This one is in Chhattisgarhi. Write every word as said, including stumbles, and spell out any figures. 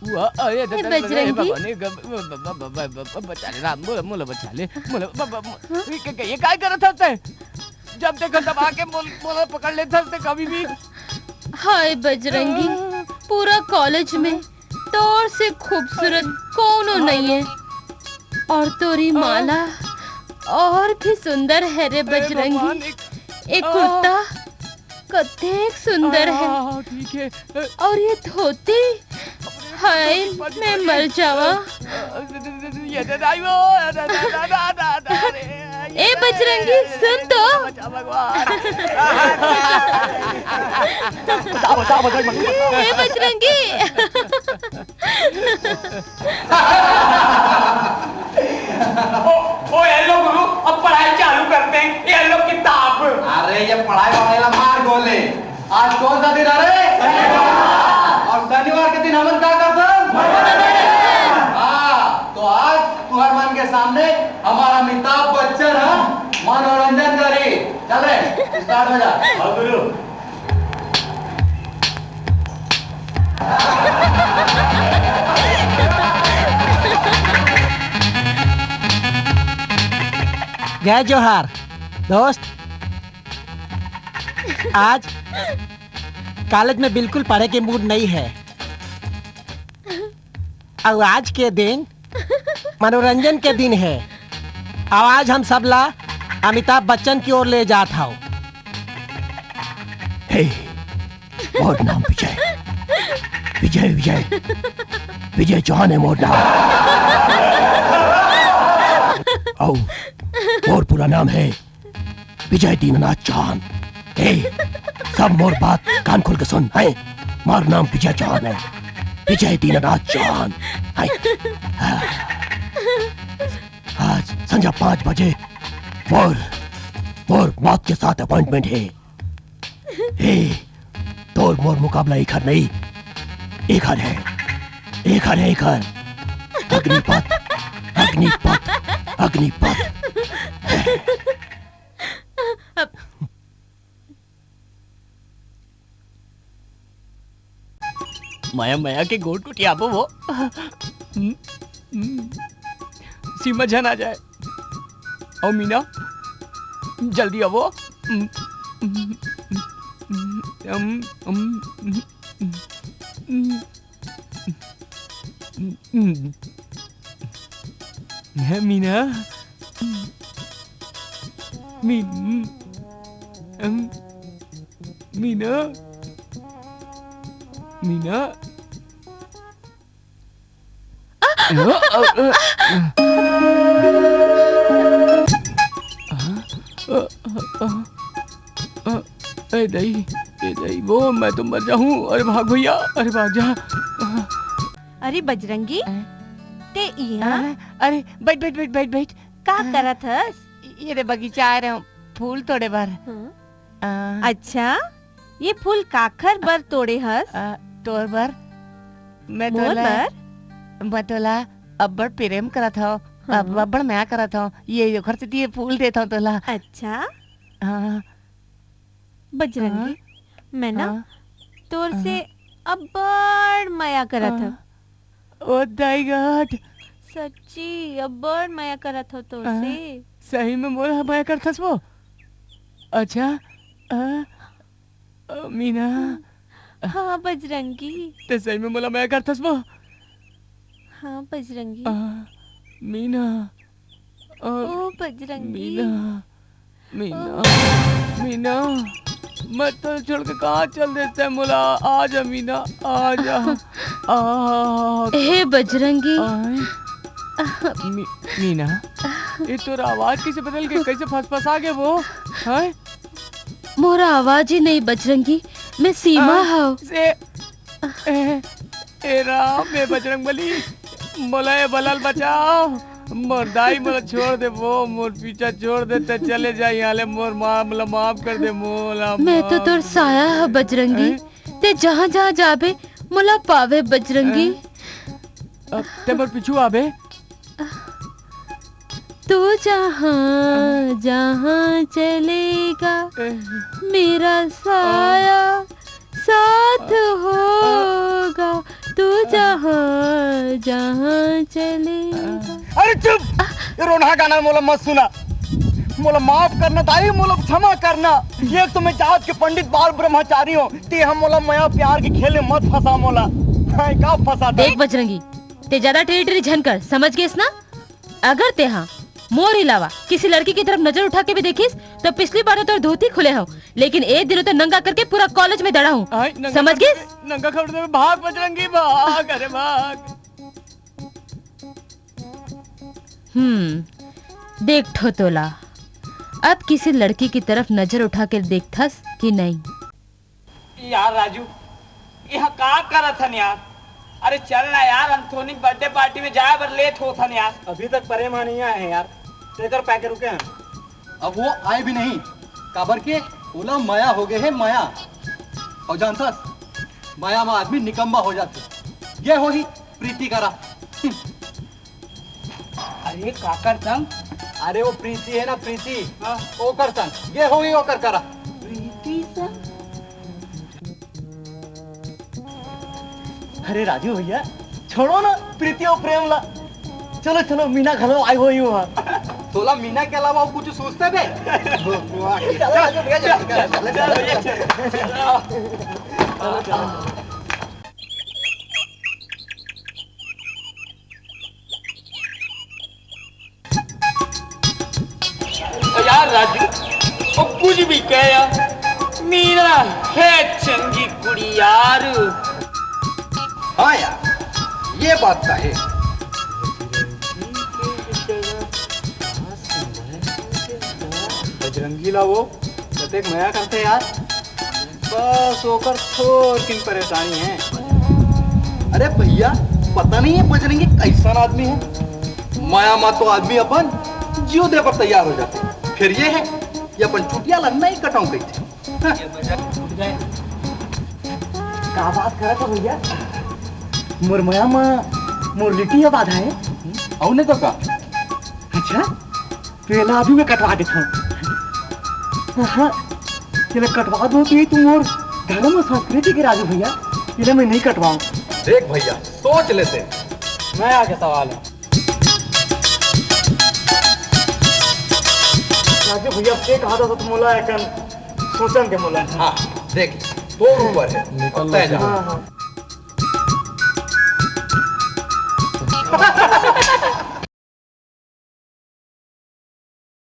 वाह, अरे, हे दादा, दादा, हे बजरंगी। भगवान, हे ग-, ब-, ब-, ब-, ब-, ब-, ब-, बचा ले राम, मोला, मोला बचा ले, मोला, ब-, ब-, ब-, हाँ? ये, ये, ये काय करत हस तैं? जब देखो तब आके मोल-, मोला पकड़ लेत हस तैं कभी भी। हाय बजरंगी, हाँ। पूरा कॉलेज में तोर से खूबसूरत कोनो नहीं है। और तोरी हाँ। माला और भी सुंदर है रे हे बजरंगी। भगवान, एक, एक आ। कुर्ता कतेक सुंदर है। आ, ठीक है। और ये धोती, हाय, मैं मर जावा। ये दे दाई वो, दा, दा, दा, दा, दा, दा, रे, ये ए बजरंगी, सुन तो। बचा भगवान। बचाओ, बचाओ, बचाओ, बचाओ। ए बजरंगी। ओ, ओ, हेलो गुरु, अब पढ़ाई चालू करते हैं। ये लो किताब। अरे, ये पढ़ाई वढ़ाई ला मार गोले। आज कौन सा दिन है रे? शनिवार। और शनिवार के दिन हमन का करथन? हाँ, तो आज तुहर मन के सामने हमारा अमिताभ बच्चन ह मनोरंजन करी। चल रे, start हो जा। हाँ गुरु। जय जोहार दोस्त। आज कॉलेज में बिल्कुल पढ़े के मूड नहीं है। अउ आज के दिन मनोरंजन के दिन है। अउ आज हम सब ला अमिताभ बच्चन की ओर ले जात हव। हे, मोर नाम विजय, विजय, विजय, विजय चौहान है मोर नाम। अउ मोर पूरा नाम है विजय दीननाथ चौहान। ए, सब मोर बात कान खोल के सुन, हैं? मोर नाम विजय चौहान है। विजय दीननाथ चौहान। हैं? आज संझा पाँच बजे मोर, मोर मौत के साथ appointment है। ए, तोर मोर मुकाबला एखर नहीं, एखर है, एखर है, एखर। अग्निपथ, अग्निपथ, अग्निपथ। मया मया के गोड़ टूटियाबो वो। हम्म, हम्म। सीमा झन आ जाए। अउ मीना, जल्दी आवो। है मीना? मी-, अम, मीना? मीना? ए दाई, ए दाई, वो मैं तो मर जाऊं। अरे भाग भैया, अरे भाग जा। अरे बजरंगी, अ? ते इहाँ? अ? अरे बैठ, बैठ, बैठ, बैठ, बैठ। का अ? करत हस? ये रे बगीचा आए रहे हूँ, फूल तोड़े बर। हम्म। अ? अच्छा, ये फूल काखर बर तोड़े हस? अ, तोर बर। मैं मोर तोला, बर? मैं तोला अब्बड़ प्रेम करत हव, हाँ। अब-, अब्बड़ मया करत हव। ये ओखर सेती ये फूल देत हव तोला। अच्छा। हाँ। बजरंगी, हाँ। मैं ना हाँ। तोर से हाँ। अब्बड़ मया करत हव। हाँ। ओ दाई God। सच्ची, अब्बड़ मया करत हव तोर हाँ। से। सही में मोला मया करथस वो? अच्छा, अ, अ, मीना। हाँ, बजरंगी। ते सही में मोला मया करथस वो? हाँ, बजरंगी। अ, मीना। अ, ओ, बजरंगी। मीना। मीना। ओ। मीना। मैं तो छोड़ के कहाँ चल देते हैं मोला? आ जा मीना, आ जा। आ। हे बजरंगी। आए। मी-, मीना, ये तोर आवाज कैसे बदल गए? कैसे फसफसा गए वो? हैं? मोर आवाज ही नहीं बजरंगी, मैं सीमा आ, हव। से, ए, ए राम, ए बजरंग बली, मोला ए बला ले बचाओ। मोर दाई मोला छोड़ दे वो, मोर पीछा छोड़ दे, ते चले जा यहाँ ले, मोर माँ मोला माफ कर दे, मोला मैं तो माफ तोर कर साया दे। ह बजरंगी, हैं? ते जहाँ जहाँ जाबे मोला पावे बजरंगी। हैं? अब ते मोर पीछू आबे। तू जहाँ जहाँ चलेगा, ए। मेरा साया साथ होगा। तू जहाँ जहाँ चले। अरे चुप! ये रोनहा गाना मोला मत सुना। मोला माफ करना दाई, मोला क्षमा करना। एक तो मैं जात के पंडित बाल ब्रह्मचारी हूँ, ते हम मोला मया प्यार के खेले मत फंसा मोला। हाँ, का फंसा था? देख बजरंगी, ते ज्यादा टेढ़ी टेढ़ी झन कर, समझ गेस ना? अगर तेहा मोर अलावा किसी लड़की की तरफ नजर उठा के भी देखिस, तो पिछली बार तो तोर धोती खुले हो, लेकिन ए दिनों तो नंगा करके पूरा कॉलेज में दड़ा हूँ। आय, नंगा समझ खड़े गेस? में, नंगा खड़े में भाग बजरंगी, भाग, अरे भाग। हम्म, देख ठो तोला, अब किसी लड़की की तरफ नजर उठा के देखथस कि नहीं? यार राजू, यहाँ का करत हन यार? अरे चल ना यार, एंथोनी बर्थडे पार्टी में जाए बर लेट होत हन यार। अभी तक परे मा नहीं आए हैं यार, तेकर पैके रुके हैं। अब वो आए भी नहीं, काबर के ओला मया हो गए है, मया। और जानथस, मया मा आदमी निकम्मा हो जाथे। ये होही प्रीति करा। अरे काकर संग? अरे वो प्रीति है ना, प्रीति। हाँ। ओकर संग। ये होही ओकर करा। प्रीति संग? अरे राजू भैया, छोड़ो ना प्रीति और प्रेम ला। चलो चलो, मीना घलो आई होही वहाँ। तोला मीना के अलावा और कुछ सोचते बे? चलो राजू भैया, चलो, चलो, चलो, चलो। यार राजू, वो कुछ भी कह यार, मीना है चंगी कुड़ी यार। हाँ यार, ये बात तो है। बजरंगी ला वो कतेक मया करथे यार, बस ओकर थोरकिन परेशानी है। अरे भैया, पता नहीं है बजरंगी कैसन आदमी है। मया मा तो आदमी अपन जीव दे बर तैयार हो जाथे, फिर ये है कि अपन चुटिया ला नहीं कटाऊं कहिथे। हाँ। का बात करत हो भैया? मोर मया मा मोर लिट्टी अब आधा है। अउ नहीं तो का? अच्छा, तो एला अभी मैं कटवा देथव। हाँ, एला कटवा दो तो ये तुम और धर्म और संस्कृति के राजू भैया, एला मैं नहीं कटवाऊं। देख भैया, सोच लेते। मैं आगे सवाल है। राजू भैया, से कहा था तो मोला एकन सोचन दे मोला। हाँ, देख, तो ऊपर है। निकल तय जा। हाँ, हाँ।